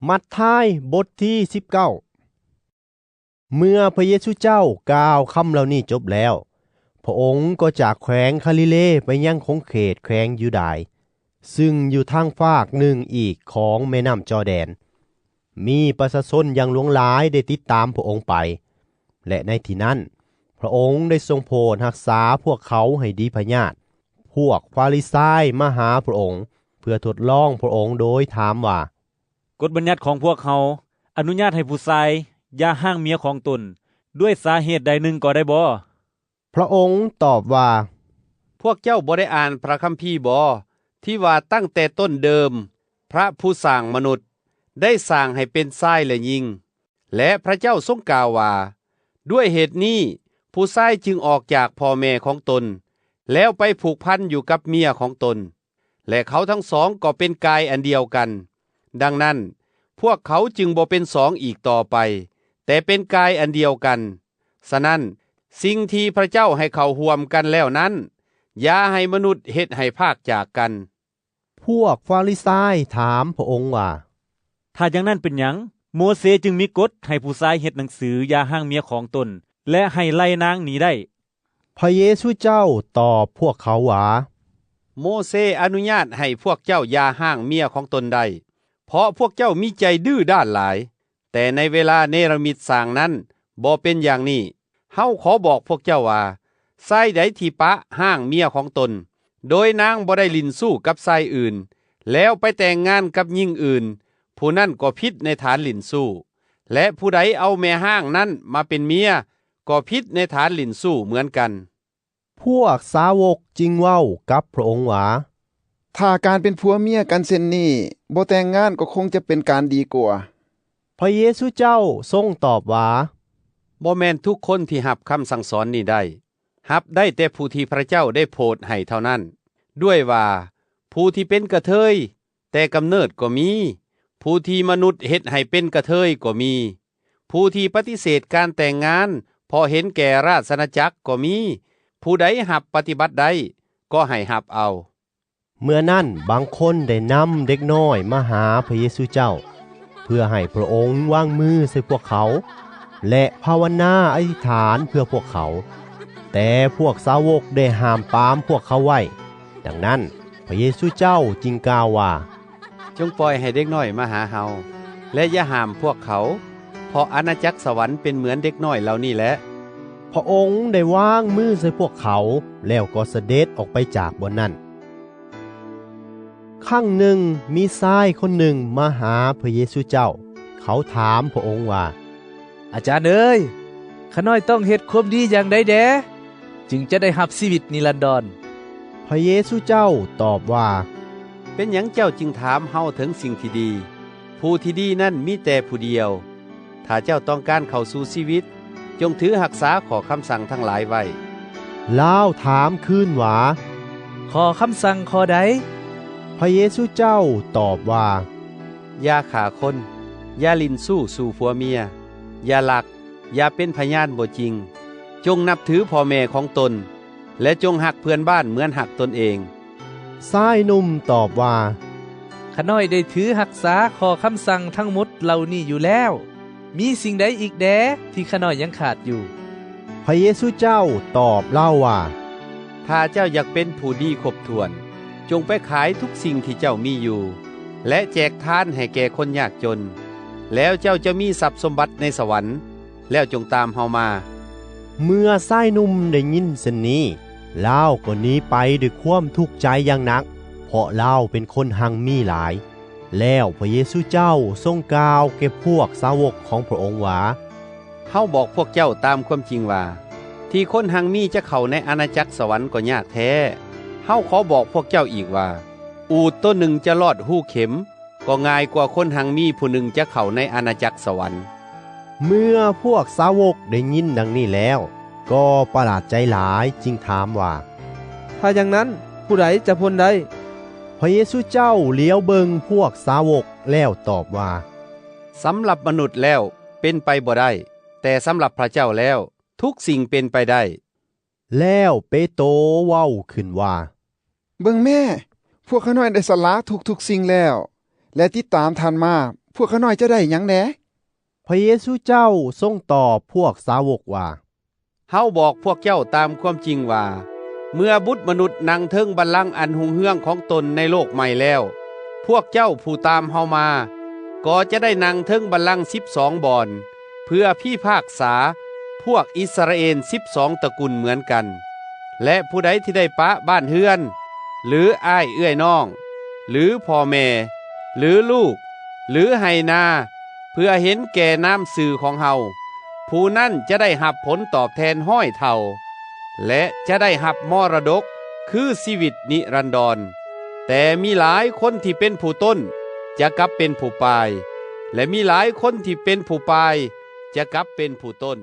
ມັດທາຍ ບົດທີສິບເກົ້າ. ເມື່ອພະເຢຊູເຈົ້າກ່າວຄຳເຫຼົ່ານີ້ຈົບແລ້ວ, ພະອົງກໍຈາກແຂວງຄາລີເລໄປຍັງຂົງເຂດແຂວງຢູດາຍ, ຊຶ່ງຢູ່ທາງຟາກໜຶ່ງອີກຂອງແມ່ນ້ຳຈໍແດນ. ມີປະຊາຊົນຢ່າງຫຼວງຫຼາຍໄດ້ຕິດຕາມພະອົງໄປ, ແລະ ໃນທີ່ນັ້ນ ພະອົງໄດ້ຊົງໂຜດຮັກສາພວກເຂົາໃຫ້ດີພະຍາດ. ພວກຟາຣິຊາຍມາຫາພະອົງ ເພື່ອທົດລອງພະອົງໂດຍຖາມວ່າ, ກົດບັນຍັດຂອງພວກເຮົາອະນຸຍາດໃຫ້ຜູ້ຊາຍຢ່າຮ້າງເມຍຂອງຕົນດ້ວຍສາເຫດໃດໜຶ່ງກໍໄດ້ບໍ່? ພະອົງຕອບວ່າ, ພວກເຈົ້າບໍ່ໄດ້ອ່ານພະຄຳພີບໍ ທີ່ວ່າຕັ້ງແຕ່ຕົ້ນເດີມ ພະຜູ້ສ້າງມະນຸດໄດ້ສ້າງໃຫ້ເປັນຊາຍ ແລະ ຍິງ? ແລະ ພະເຈົ້າຊົງກ່າວວ່າ, ດ້ວຍເຫດນີ້ ຜູ້ຊາຍຈຶ່ງອອກຈາກພໍ່ແມ່ຂອງຕົນ ແລ້ວໄປຜູກພັນຢູ່ກັບເມຍຂອງຕົນ ແລະ ເຂົາທັງສອງກໍເປັນກາຍອັນດຽວກັນ. ດັ່ງນັ້ນ, ພວກເຂົາຈຶ່ງບໍ່ເປັນສອງອີກຕໍ່ໄປ, ແຕ່ເປັນກາຍອັນດຽວກັນ. ສະນັ້ນ, ສິ່ງທີ່ພະເຈົ້າໃຫ້ເຂົ້າຮ່ວມກັນແລ້ວນັ້ນ, ຢ່າໃຫ້ມະນຸດເຮັດໃຫ້ພາກຈາກກັນ. ພວກຟາຣິຊາຍຖາມພະອົງວ່າ, ຖ້າຢ່າງນັ້ນເປັນຫຍັງໂມເຊຈຶ່ງມີກົດໃຫ້ຜູ້ຊາຍເຮັດໜັງສືຢ່າຮ້າງເມຍຂອງຕົນ ແລະ ໃຫ້ໄລ່ນາງໜີໄດ້? ພະເຢຊູເຈົ້າຕອບພວກເຂົາວ່າ, ໂມເຊອະນຸຍາດໃຫ້ພວກເຈົ້າຢ່າຮ້າງເມຍຂອງຕົນໄດ້, ເພາະພວກເຈົ້າມີໃຈດື້ດ້ານຫຼາຍ. ແຕ່ໃນເວລາເນລະມິດສ້າງນັ້ນບໍ່ເປັນຢ່າງນີ້. ເຮົາຂໍບອກພວກເຈົ້າວ່າ, ຊາຍໃດທີ່ປະຮ້າງເມຍຂອງຕົນ ໂດຍນາງບໍ່ໄດ້ຫຼິ້ນຊູ້ກັບຊາຍອື່ນ ແລ້ວໄປແຕ່ງງານກັບຍິງອື່ນ, ຜູ້ນັ້ນກໍຜິດໃນຖານຫຼິ້ນຊູ້. ແລະ ຜູ້ໃດເອົາແມ່ຮ້າງນັ້ນມາເປັນເມຍ ກໍຜິດໃນຖານຫຼິ້ນຊູ້ເໝືອນກັນ. ພວກສາວົກຈຶ່ງເວົ້າກັບພະອົງວ່າ, ຖ້າການເປັນຜົວເມຍກັນເຊັ່ນນີ້ ບໍ່ແຕ່ງງານກໍຄົງຈະເປັນການດີກວ່າ. ພະເຢຊູເຈົ້າຊົງຕອບວ່າ, ບໍ່ແມ່ນທຸກຄົນທີ່ຮັບຄຳສັ່ງສອນນີ້ໄດ້, ຮັບໄດ້ແຕ່ຜູ້ທີ່ພະເຈົ້າໄດ້ໂຜດໃຫ້ເທົ່ານັ້ນ, ດ້ວຍວ່າ ຜູ້ທີ່ເປັນກະເທີຍແຕ່ກຳເນີດກໍມີ, ຜູ້ທີ່ມະນຸດເຮັດໃຫ້ເປັນກະເທີຍກໍມີ, ຜູ້ທີ່ປະຕິເສດການແຕ່ງງານເພາະເຫັນແກ່ລາຊະອານາຈັກກໍມີ, ຜູ້ໃດຮັບປະຕິບັດໄດ້ ກໍໃຫ້ຮັບເອົາ. ເມື່ອນັ້ນບາງຄົນໄດ້ນຳເດັກນ້ອຍມາຫາພະເຢຊູເຈົ້າ ເພື່ອໃຫ້ພະອົງວາງມືໃສ່ພວກເຂົາ ແລະ ພາວະນາອະທິຖານເພື່ອພວກເຂົາ. ແຕ່ພວກສາວົກໄດ້ຫ້າມປາມພວກເຂົາໄວ້. ດັ່ງນັ້ນ ພະເຢຊູເຈົ້າຈຶ່ງກ່າວວ່າ, ຈົ່ງປ່ອຍໃຫ້ເດັກນ້ອຍມາຫາເຮົາ ແລະ ຢ່າຫ້າມພວກເຂົາ, ເພາະອານາຈັກສະຫວັນເປັນເໝືອນເດັກນ້ອຍເຫຼົ່ານີ້ແຫຼະ. ພະອົງໄດ້ວາງມືໃສ່ພວກເຂົາ ແລ້ວກໍສະເດັດອອກໄປຈາກບ່ອນນັ້ນ. ຄັ້ງໜຶ່ງມີຊາຍຄົນໜຶ່ງມາຫາພະເຢຊູເຈົ້າ. ເຂົາຖາມພະອົງວ່າ, ອາຈານເອີຍ, ຂ້ານ້ອຍຕ້ອງເຮັດຄວາມດີຢ່າງໃດແດ່ ຈຶ່ງຈະໄດ້ຮັບຊີວິດນິລັນດອນ? ພະເຢຊູເຈົ້າຕອບວ່າ, ເປັນຫຍັງເຈົ້າຈຶ່ງຖາມເຮົາເຖິງສິ່ງທີ່ດີ? ຜູ້ທີ່ດີນັ້ນມີແຕ່ຜູ້ດຽວ. ຖ້າເຈົ້າຕ້ອງການເຂົ້າສູ່ຊີວິດ, ຈົ່ງຖືຮັກສາຂໍ້ຄຳສັ່ງທັງຫຼາຍໄວ້. ລາວຖາມຄືນວ່າ, ຂໍ້ຄຳສັ່ງຂໍ້ໃດ? ພະເຢຊູເຈົ້າຕອບວ່າ, ຢ່າຂ້າຄົນ, ຢ່າຫຼິ້ນຊູ້ສູ່ຜົວເມຍ, ຢ່າລັກ, ຢ່າເປັນພະຍານບໍ່ຈິງ, ຈົ່ງນັບຖືພໍ່ແມ່ຂອງຕົນ ແລະ ຈົ່ງຮັກເພື່ອນບ້ານເໝືອນຮັກຕົນເອງ. ຊາຍໜຸ່ມຕອບວ່າ, ຂ້ານ້ອຍໄດ້ຖືຮັກສາຂໍ້ຄຳສັ່ງທັງໝົດເຫຼົ່ານີ້ຢູ່ແລ້ວ. ມີສິ່ງໃດອີກແດ່ທີ່ຂ້ານ້ອຍຍັງຂາດຢູ່? ພະເຢຊູເຈົ້າຕອບລາວວ່າ, ຖ້າເຈົ້າຢາກເປັນຜູ້ດີຄົບຖ້ວນ, ຈົ່ງໄປຂາຍທຸກສິ່ງທີ່ເຈົ້າມີຢູ່ ແລະ ແຈກທານໃຫ້ແກ່ຄົນຍາກຈົນ, ແລ້ວເຈົ້າຈະມີຊັບສົມບັດໃນສະຫວັນ. ແລ້ວຈົ່ງຕາມເຮົາມາ. ເມື່ອຊາຍໜຸ່ມໄດ້ຍິນເຊັ່ນນີ້, ລາວກໍໜີໄປດ້ວຍຄວາມທຸກໃຈຢ່າງໜັກ, ເພາະລາວເປັນຄົນຮັ່ງມີຫຼາຍ. ແລ້ວພະເຢຊູເຈົ້າຊົງກ່າວແກ່ພວກສາວົກຂອງພະອົງວ່າ, ເຮົາບອກພວກເຈົ້າຕາມຄວາມຈິງວ່າ, ທີ່ຄົນຮັ່ງມີຈະເຂົ້າໃນອານາຈັກສະຫວັນກໍຍາກແທ້. ເຮົາຂໍບອກພວກເຈົ້າອີກວ່າ, ອູດໂຕໜຶ່ງຈະລອດຮູເຂັມ ກໍງ່າຍກວ່າຄົນຮັ່ງມີຜູ້ໜຶ່ງຈະເຂົ້າໃນອານາຈັກສະຫວັນ. ເມື່ອພວກສາວົກໄດ້ຍິນດັ່ງນີ້ແລ້ວ, ກໍປະຫຼາດໃຈຫຼາຍ, ຈຶ່ງຖາມວ່າ, ຖ້າຢ່າງນັ້ນ, ຜູ້ໃດຈະພົ້ນໄດ້? ພະເຢຊູເຈົ້າຫຼຽວເບິ່ງພວກສາວົກແລ້ວຕອບວ່າ, ສຳລັບມະນຸດແລ້ວເປັນໄປບໍ່ໄດ້, ແຕ່ສຳລັບພະເຈົ້າແລ້ວ ທຸກສິ່ງເປັນໄປໄດ້. ແລ້ວເປໂຕເວົ້າຂຶ້ນວ່າ, ເບິ່ງແມ້, ພວກຂ້ານ້ອຍໄດ້ສະຫຼະທຸກໆສິ່ງແລ້ວ ແລະ ຕິດຕາມທ່ານມາ, ພວກຂ້ານ້ອຍຈະໄດ້ຫຍັງແດ່? ພຣະເຢຊູເຈົ້າຊົງຕອບພວກສາວົກວ່າ, ເຮົາບອກພວກເຈົ້າຕາມຄວາມຈິງວ່າ, ເມື່ອບຸດມະນຸດນັ່ງເທິງບັນລັງອັນຮຸ່ງເຮືອງຂອງຕົນໃນໂລກໃໝ່ແລ້ວ, ພວກເຈົ້າຜູ້ຕາມເຮົາມາ ກໍຈະໄດ້ນັ່ງເທິງບັນລັງສິບສອງບ່ອນ ເພື່ອພິພາກສາພວກອິດສະຣາເອນສິບສອງຕະກຸນເໝືອນກັນ. ແລະ ຜູ້ໃດທີ່ໄດ້ປະບ້ານເຮືອນ ຫຼື ອ້າຍເອື້ອຍນ້ອງ ຫຼື ພໍ່ແມ່ ຫຼື ລູກ ຫຼື ໄຮ່ນາ ເພື່ອເຫັນແກ່ນາມຊື່ຂອງເຮົາ, ຜູ້ນັ້ນຈະໄດ້ຮັບຜົນຕອບແທນຮ້ອຍເທົ່າ ແລະ ຈະໄດ້ຮັບມໍລະດົກຄືຊີວິດນິລັນດອນ. ແຕ່ມີຫຼາຍຄົນທີ່ເປັນຜູ້ຕົ້ນ ຈະກັບເປັນຜູ້ປາຍ, ແລະ ມີຫຼາຍຄົນທີ່ເປັນຜູ້ປາຍ ຈະກັບເປັນຜູ້ຕົ້ນ.